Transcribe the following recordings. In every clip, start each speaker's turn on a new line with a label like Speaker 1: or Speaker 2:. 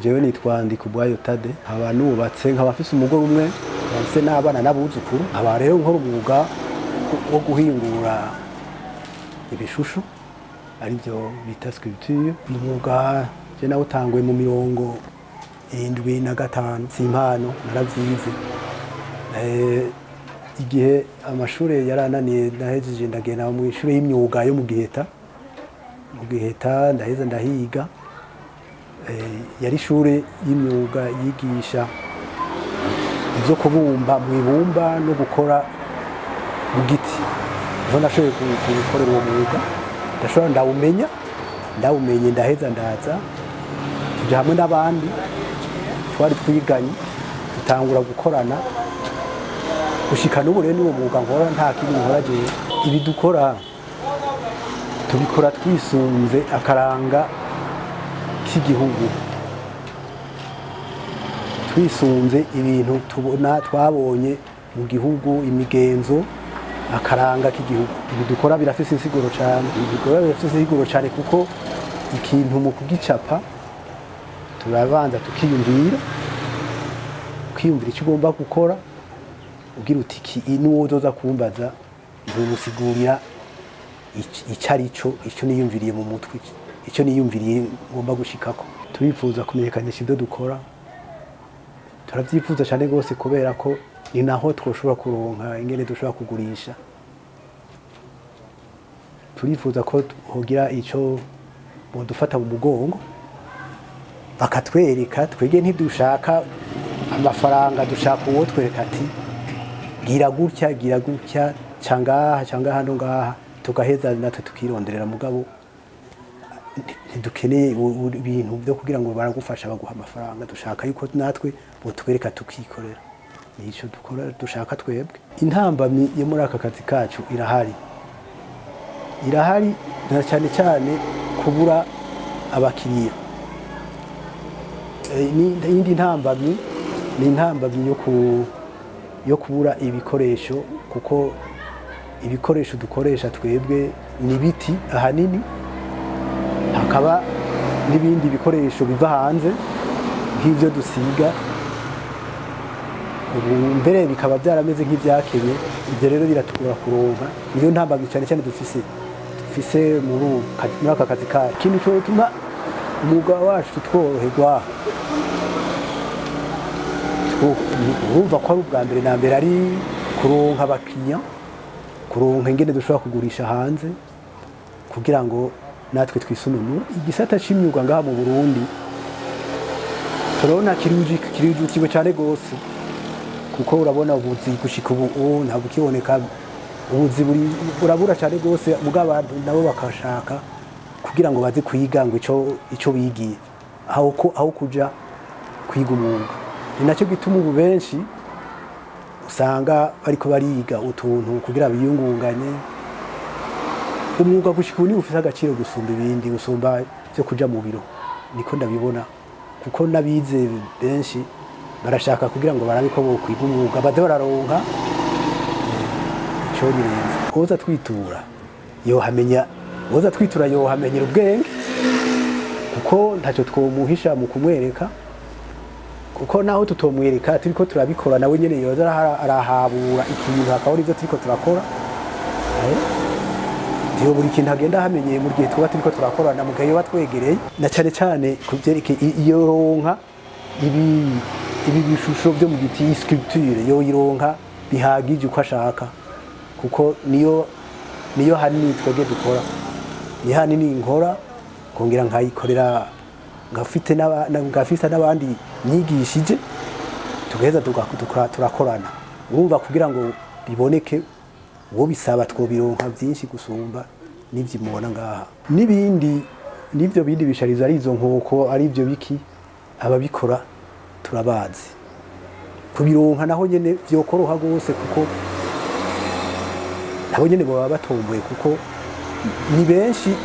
Speaker 1: Jewe nitwa Ndikubwayo Tade, nkaba nubatse, nkaba mfise umugore umwe, nkaba mfise n'abana n'abuzukuru. Nkaba rero nkora umwuga wo guhingura ibishusho, arivyo bita sculpture. Ni umwuga je nawutanguye mu 75. Si impano, naravyize. Igihe amashure yarananiye, nahejeje ndagenda mu ishure y'imyuga yo mu Giheta. Mu Giheta ndaheza ndahiga. Yari ishure y'imyuga yigisha ivyo kubumba mw'ibumba no gukora mu giti. Niho nashoboye gukorera uwo mwuga, ndashobora ndawumenya. Ndawumenye, ndaheza ndaza tuja hamwe n'abandi twari twiganye, dutangura gukorana gushika n'ubu. Rero n'uwo mwuga nkora, nta kindi nkora jewe. Ibi dukora tubikora twisunze akaranga k'igihugu, twisunze ibintu tubona twabonye mu gihugu, imigenzo, akaranga k'igihugu. Ibi dukora birafise insiguro cane, ibi dukora birafise insiguro cane, kuko ikintu mu kugicapa turabanza tukiyumvira, ukiyumvira icyo ugomba gukora, ugira uti iki n'uwo uzoza kumbaza nzomusigurira ico ari cyo, icyo niyumviriye mu mutwe, icyo niyumviriye ngomba gushikako. Turifuza kumenyekanisha ibyo dukora, turavyifuza cyane rwose, kubera ko ni naho twoshobora kuronka ingene dushobora kugurisha. Turifuza ko hogira ico bodufata mu mugongo, bakatwereka. Twege ntidushaka amafaranga, dushaka uwo twereka ati gira gutya, gira gutya, cangaha cangaha hano ngaha, tugaheza natwe tukironderera. Mugabo ntidukeneye ibintu byo kugira ngo baragufasha, baguha amafaranga. Dushaka yuko natwe botwereka tukikorera. Nico dukora, dushaka twebwe. Intambamyi yo muri aka kazi kacu irahari, irahari na cyane cyane kubura abakiriya. Iyindi ntambamyi ni intambamyi yo kubura ibikoresho, kuko ibikoresho dukoresha twebwe ni ibiti ahanini, hakaba n'ibindi bikoresho biva hanze nk'ibyo dusiga. Ubu mbere bikaba byarameze nk'ibyakenye. Ibyo rero biratugora kuronka. Niyo ntambamyi cyane cyane dufise muri aka kazi kacu. Ikintu cyotuma umwuga wacu tworoherwa, urumva ko ari ubwa mbere na mbere ari kuronka abakiriya, kuronka ingene dushobora kugurisha hanze kugira ngo natwe twisununure. Igisata c'imyuga ngaha mu Burundi turabona kirijukiwe cyane gose, kuko urabona ubuzi gushika ubu ntabwo ukiboneka. Ubuzi burabura cyane gose, mugabo abantu nabo bakashaka kugira ngo baze kwiga ngo ico bigiye aho kuja kwiga umwuga. Ni nacyo gituma ubu benshi usanga bariko bariga utuntu kugira biyungunganye. Umwuga gushika ubu niwo ufise agaciro gusumba ibindi, gusumba byo kuja mu biro. Niko ndabibona, kuko n'abize benshi barashaka kugira ngo barabe ko bokwiga umwuga, baze bararonka ico birenze. Uwoza twitura yohamenya, uwoza twitura yohamenyera ubwenge, kuko ntacyo twomuhisha mu kumwereka, kuko naho tutomwereka turiko turabikora, nawe nyene yoza arahabura ikintu akabona ivyo turiko turakora. Ntiyo buri kintu agenda ahamenyeye mu gihe tuba turiko turakorana, mu gihe yoba twegereye. Na cane cane ku vyerekeye iyo ronka ibi bishusho byo mu giti, sculpture, yoyironka bihagije uko ashaka, kuko niyo hanini twebwe dukora, ni hanini nkora, kongera nkayikorera, ngafite n'abandi nyigishije, tugaheza turakorana. Urumva, kugira ngo biboneke, uwo bisaba twobironka byinshi gusumba n'ivyo mubona ngaha n'ibindi, n'ivyo bindi bisharizo, ari izo nkoko, ari ibyo biki. Ababikora turabazi. Kubironka naho nyene vyokoroha gose, kuko nabo nyene baba batomboye, kuko ni benshi,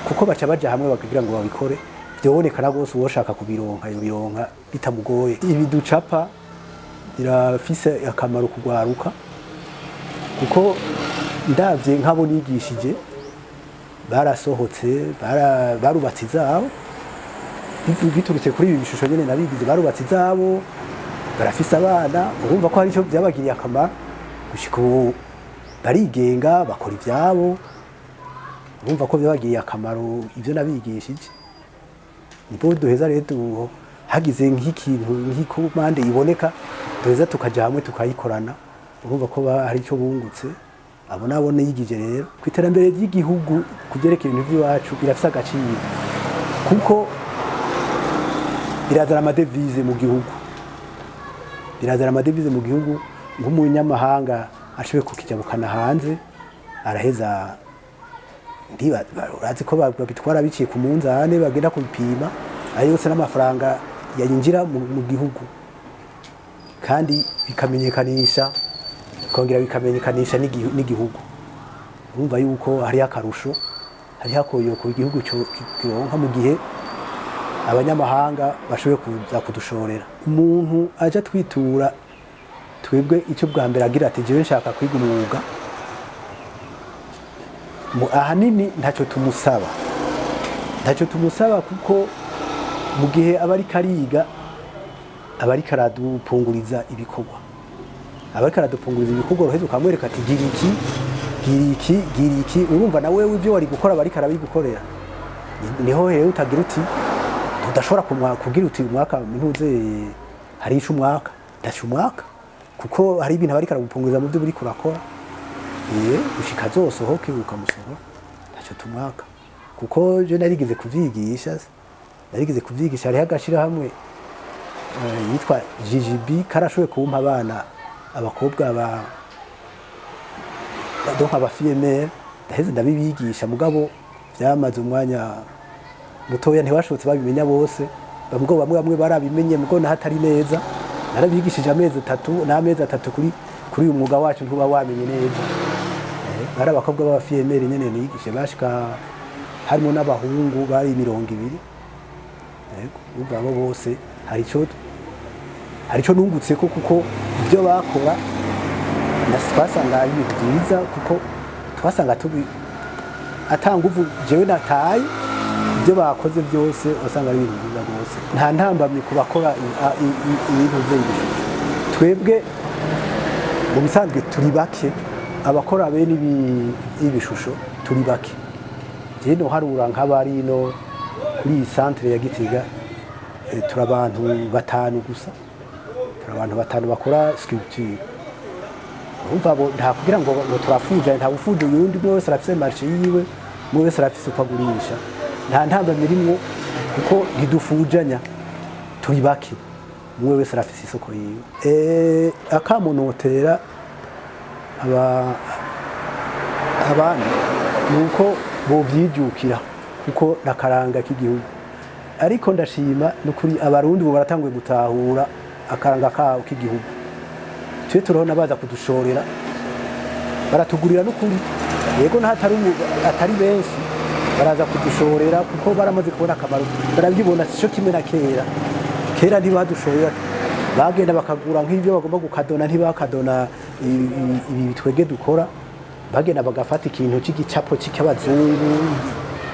Speaker 1: kuko baca baja hamwe bakagira ngo babikore. Vyoboneka na gose, uwoshaka kubironka yobironka bitamugoye. Ibi ducapa birafise akamaro kugwaruka, kuko ndavye nk'abo nigishije barasohotse, barubatse izabo. Biturutse kuri ibi bishusho nyene nabigize, barubatse izabo, barafise abana. Urumva ko hari icyo byabagiriye akamaro. Gushika ubu barigenga, bakora ivyabo. Urumva ko byabagiriye akamaro ivyo nabigishije. Nibo duheza rero hagize nk'ikintu, nk'icommande iboneka, duheza tukaja hamwe tukayikorana. Urumva ko hari icyo bungutse abo nabo niyigije. Rero ku iterambere ry'igihugu, ku byerekeye ibintu by'iwacu, birafise agaciro kuko birazana amadevize mu gihugu, birazana amadevize mu gihugu. Nk'umunyamahanga ashoboye kukijabukana hanze, araheza urazi ko babitwara biciye ku munzane, bagenda kubipima. Ayo yose n'amafaranga yinjira mu gihugu, kandi bikamenyekanisha, bikongera bikamenyekanisha n'igihugu. Urumva yuko hariho akarusho, hariho akoyoko igihugu kironka mu gihe abanyamahanga bashoboye kuza kudushorera. Umuntu aje atwitura twebwe, icyo bwa mbere agira ati: "Jewe nshaka kwiga umwuga." Ahanini ntacyo tumusaba, ntacyo tumusaba, kuko mu gihe aba ariko ariga, aba ariko aradupunguriza ibikorwa, aba ariko aradupunguriza ibikorwa. Uruheza ukamwereka ati: "Gira iki, gira iki, gira iki." Urumva nawe ibyo wari gukora aba ariko arabigukorera. Niho rero utagira uti tudashobora kugira uti umwaka ntuze hari ico umwaka ndaca umwaka, kuko hari ibintu aba ariko aragupunguriza mu byo uriko urakora. Gushika azosohoke ukamusohora, ntacyo tumwaka. Kuko je narigeze kuvyigisha, narigeze kuvyigisha. Hariho agashirahamwe yitwa GGB karashoboye kumpa abana, abakobwa ba donc aba filles, ndaheze ndabibigisha. Mugabo vyamaze umwanya mutoya, ntibashobotse babimenya bose. Bamwe bamwe bamwe barabimenye, mugo naho atari neza. Narabigishije amezi 3, n'amezi 3 kuri uyu mwuga wacu ntuba wamenye neza. Bari abakobwa b'aba filles nyene nigishe, bashika harimo n'abahungu, bari 20. Yego, urumva abo bose hari ico nungutse ko, kuko ibyo bakora twasanga ari ibintu byiza, kuko twasanga tubi atanguvu jewe nataye. Ibyo bakoze byose wasanga ari ibintu byiza rwose. Nta ntambamyi ku bakora ibintu by'ibishusho. Twebwe mu bisanzwe turi bake abakora bene ibi ibishusho, turi bake. Jewe noharura nk'abari no kuri iyi centre ya Gitega, turi abantu batanu gusa, turi abantu batanu bakora sculpture. Urumva abo nta kugira ngo turafuja, nta gufuja uyundi. Umwe wese arafise marché yiwe, umwe wese arafise uko agurisha. Nta ntambamyi irimwo kuko ntidufujanya, turi bake, umwe wese arafise isoko yiwe. Akamo notera aba abandi ni uko bovyijukira, kuko nakaranga k'igihugu. Ariko ndashima nukuri, Abarundi ubu baratanguye gutahura akaranga kabo k'igihugu. Twe turabona baza kudushorera, baratugurira n'ukuri. Yego, n'ahatari atari benshi baraza kudushorera, kuko baramaze kubona akamaro, barabyibona. Sico kimwe na kera. Kera ntibadushorera, bagenda bakagura nk'ibyo bagomba gukadona, ntibakadona ibi bitwege dukora. Bagenda bagafata ikintu cy'igicapo cy'abazungu,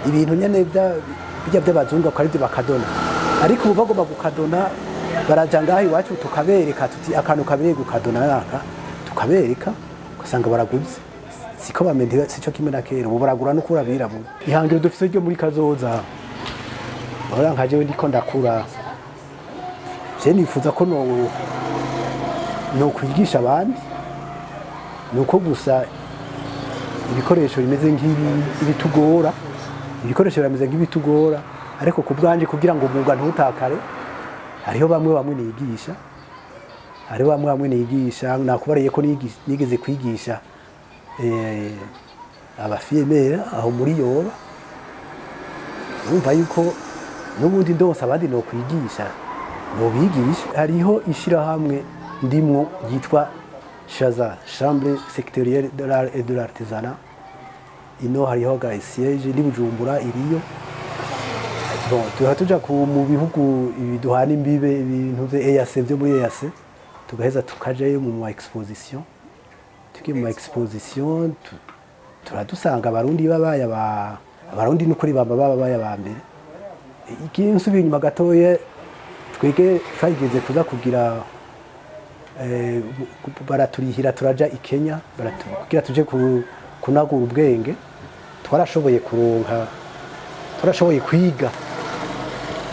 Speaker 1: ibintu nyene bijya by'abazungu, akaba aribyo bakadona. Ariko ubu bagomba gukadona, baraja ngaho iwacu tukabereka tuti: "Akantu kabereye gukadona naka." Tukabereka, ugasanga baraguze. Siko bamenya, sico kimwe na kera, ubu baragura no kuri abirabura. Ihangiro dufise ryo muri kazoza, ora nka jewe ndiko ndakura, je nifuza ko no kwigisha abandi. Nuko gusa ibikoresho bimeze nk'ibi ibitugora, ibikoresho birameze nk'ibitugora. Ariko ku bwanje, kugira ngo umwuga ntutakare, hariho bamwe bamwe nigisha, hariho bamwe bamwe nigisha. Nakubariye ko nigeze kwigisha aba filles aho muri yoba. Urumva yuko n'ubundi ndonse abandi nokwigisha, nobigisha. Hariho ishirahamwe ndimwo ryitwa Shaza, Chambre Sectorielle de l'Art et de l'Artisanat. Ino hariho ga siège ni Bujumbura iriyo. Bon, tuha tuja ku mu bihugu ibi duhana imbibe, ibintu vya EAC, byo muri EAC, tugaheza tukajayo mu ma exposition. Tugiye mu ma exposition, turadusanga Abarundi babaye aba Abarundi n'ukuri bamba babaye aba mbere. Ikinsubiye inyuma gatoye, twege twageze kuza kugira baraturihira, turaja i Kenya, kugira tuje kunagura ubwenge. Twarashoboye kuronka, twarashoboye kwiga,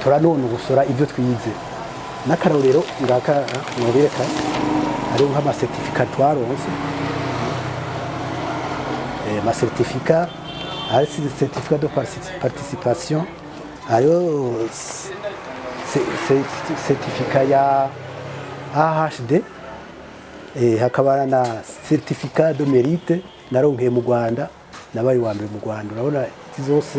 Speaker 1: turanonosora ibyo twize. N'akarorero ngaka nobereka, hariho nk'ama certificat twaronse, ama certificat, hari certificat de participation, hariho certificat ya AHD, hakaba na certificat de mérite naronkeye mu Rwanda, nabaye wa mbere mu Rwanda. Urabona, izi zose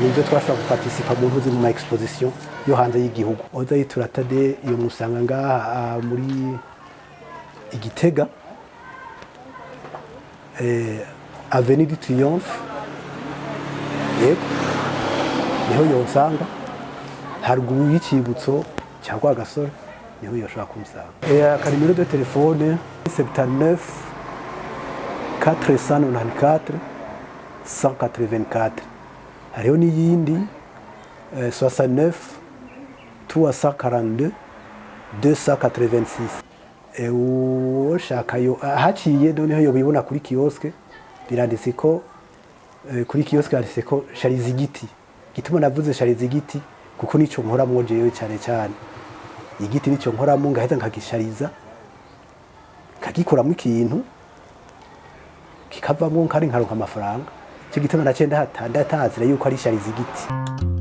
Speaker 1: ni ibyo twashobora guparticipa mu ntuzi, mu ma exposition yo hanze y'igihugu. Oza yituratade iyo musanga ngaha muri Igitega, Avenue du Triomphe, yego, niho yonsanga, haruguru y'icibutso cya Rwagasore, niho yoshobora kumusanga. Aka numéro de téléphone 79 494 184. Hariho n'iyindi, 69 342 286. Uwoshaka yo haciye noneho yobibona kuri kiosque, biranditse ko kuri kiosque handitse ko shariza igiti. Gituma navuze shariza igiti, kuko nico nkoramwo jewe cyane cyane. Igiti nico nkoramo, ngaheza nkagishariza, nkagikuramo ikintu kikavamwo, nkari nkaronka amafaranga. Icyo gituma naciye ndatazira yuko ari shariza igiti.